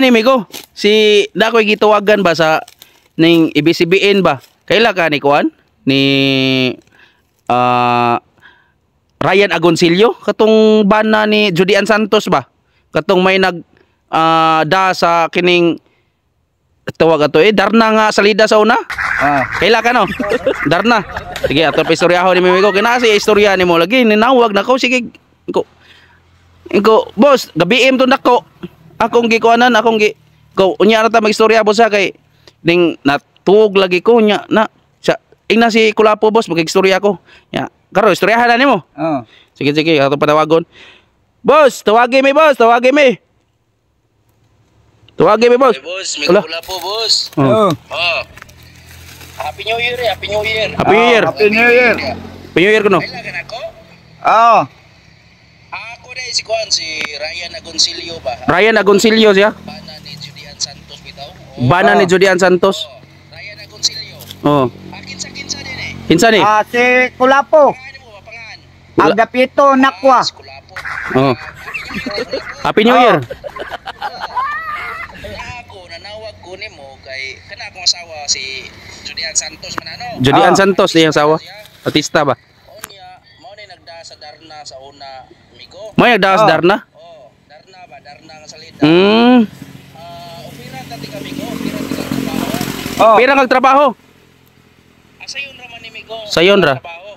Ani migo, si dakoy gitawagan ba sa ning ABCBN ba? Kaila ka ni kuan? Ni Ryan Agoncillo katong bana ni Judy Ann Santos ba? Katong may nag da sa kining tawag ato eh Darna nga salida sa una. Ah. Kaila ka no? Darna. Sige, ato pa istoryahon ni Mimigo. Kina si istorya nimo lagi ninawag nako sige. Ko. Ko, boss, gabi to nako. Akong gikuanan, akong gi ko unya ra ta magistorya boss ha kay ning natuog lagi ko nya na sa ingna si Kulapo boss magistorya ko. Ya, karon istoryahan na nimo. Oh. Sige sige, ato patawagon. Boss, tawagi mi boss, tawagi mi. Tawagi mi boss. Hey, boss, may Ala. Kulapo, boss. Oh. Oh. Oh. Happy New Year, eh. Happy New Year. Happy New Year. Happy New Year. Happy New Year kuno. Kailangan ako? Oh. Ako na si Kuan, si Ryan Agoncillo ba? Ryan Agoncillo siya. Bana ni Judy Ann Santos bitaw. Oh. Bana ni Oh. Judy Ann Santos. Oh. Ryan Agoncillo. Oh. Akin sa kinsa din eh. Kinsa ni? Ah, si Kulapo. Pangan mo ba pangan? Wala. Agapito Nakwa. Ah, si Kulapo. Oh. Happy New Year, Kulapo. Happy New Oh. Year. Na ako nanawag ko nimo kay kana akong asawa si Judy Ann Santos man ano. Judy Ann Ah. Santos iyang asawa. Siya. Artista ba? Unya, mao ni nagda sa Darna sa una, migo. May nagdaas Oh. Darna. Oh, Darna ba? Darna nga salida. Ah, opera ta ti kami ko, opera ti kang trabaho. Oh. Pira kag trabaho. Ah, sayon ra man ni migo. Sayon ra? Trabaho.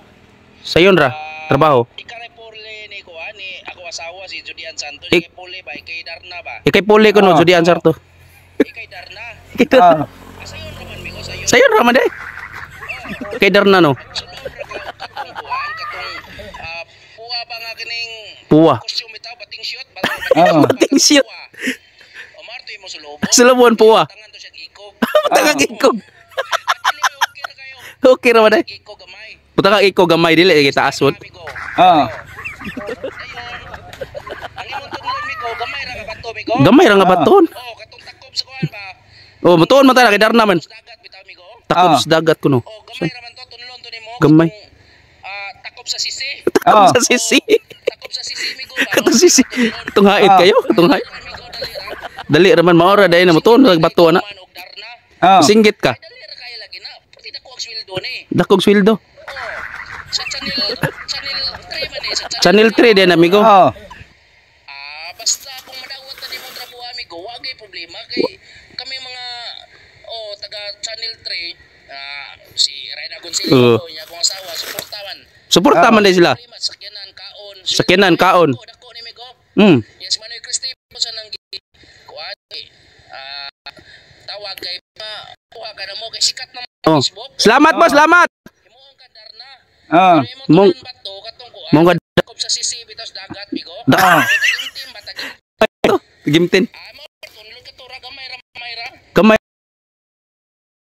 Sayon ra. Trabaho. Ikaray pole ni ko ani ako asawa si Judy Ann Santos, Ik- ikay pole ba ikay Darna ba? Ikay puli ko no Oh. Judy Ann Santos. Ikay Darna. Ah. Ah, sayon ra man migo, sayon. Sayon ra man day. Kay Darna no. Sulod ra ka katong kuan katong puwa ba nga kining Puwa. costume bitaw bating shoot ba? Oo. Bating shoot. Omar to imo sulobo. Sulobon puwa. Tangan to siya ikog. Butang kag ikog. Dili okay ra kayo. Okay ra man day. Ikog gamay. Butang kag ikog gamay dili kay taas won. Migo. Ah. Dayon. Ang imong tunlon migo, gamay ra nga bato migo. Gamay ra nga baton. Oh, katong takob sa kuan ba? Oh, mutuon man ta kay Darna man. Sa dagat bitaw migo. Takop Ah. sa dagat kuno. Oh, gamay ra man to tunlon to nimo. Gamay. Katong, takop sa sisi. Takop Ah. sa sisi. Takop sa sisi migo ba? Katong sisi. Katong hait Ah. kayo, katong hait. Migo dali ra. Dali ra man maora dai na mutuon nag bato na. Man og Darna. Ah. Singgit ka. Ay, dali ra kayo lagi na. Pati dako ang sweldo ni. Dakog sweldo. Oh. Sa channel 3 man eh, sa Channel 3 din amigo. Oh. Ah, basta kung madawat na nimo trabaho amigo, wa gyud problema kay kami mga oh taga Channel 3, si Ryan Agoncillo Oo. niya akong asawa suportawan. Suporta man din sila. Problema sakyanan kaon. Sakyanan, kaon. Dako, dako ni migo. Yes, Manoy Christy po sa nang kuan tawag kay kuha ka na mo kay sikat na Oh. Facebook. Salamat boss, salamat. Himuon ka Darna. Ah. Pero imong Mong- tunon bato katong kuan. Mong ka- Takop sa sisi bitaw sa dagat migo. Ah. Tagimtim ba tagimtim? Gimtin. Ah, mo tunlon ka tura gamay ra gamay ra. Kamay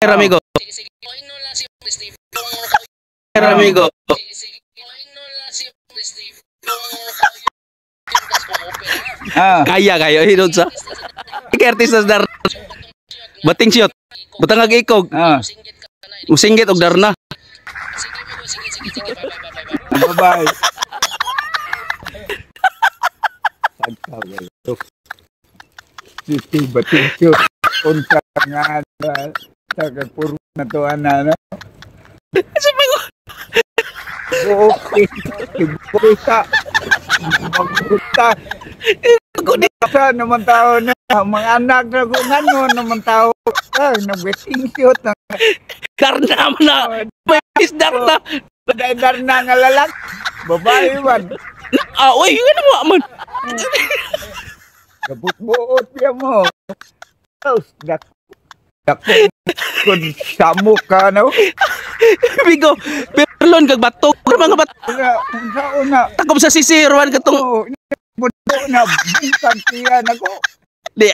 amigo. Sige sige. Ingnon lang si Steve. Amigo. Sige sige. Ingnon lang si Steve. Ah. Kaya kayo hinod sa. Ikay artista sa Darna. Bating siyot. Butang ag ikog. Ah. Singgit ka na. Musinggit og Darna. Sige migo, sige sige sige. Bye bye bye bye. Bye-bye. Sisi batisyo. Unsa nga sa puro na to ana no. Sabi ko, Buok Buka. Magbuta. ko di Sa naman tao na mga anak na kung ano naman tao. Ah, nagbeting shoot na. Darna man na. May Darna. Dar na nga lalaki. Babae man. Ah, uy, ano mo man. Gabot-buot piya mo. Tapos, dak dak kun samo ka no. Amigo, perlon kag bato, mga bato. Una, unsa una. Takob sa sisi ruan katong Oh, mundo na bintang tiyan ako. di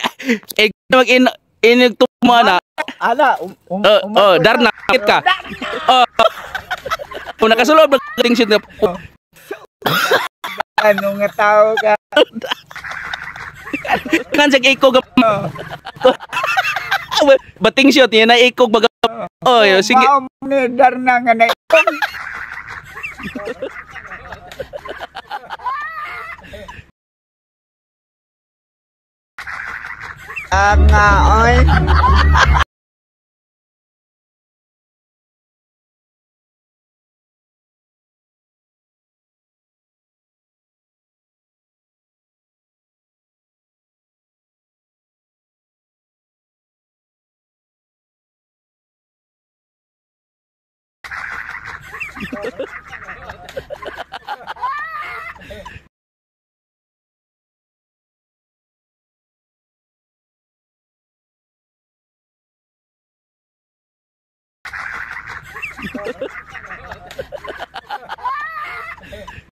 eh mag in inig tuma na. Ala, Oh, oh, Darna kit ka. Oh. Kung nakasulod nagting shoot na. Ano nga tao ka? Kan sa ikog Oh, bating shoot niya na ikog baga. Oh, sige. Mao ni Darna nga na Nga, oy.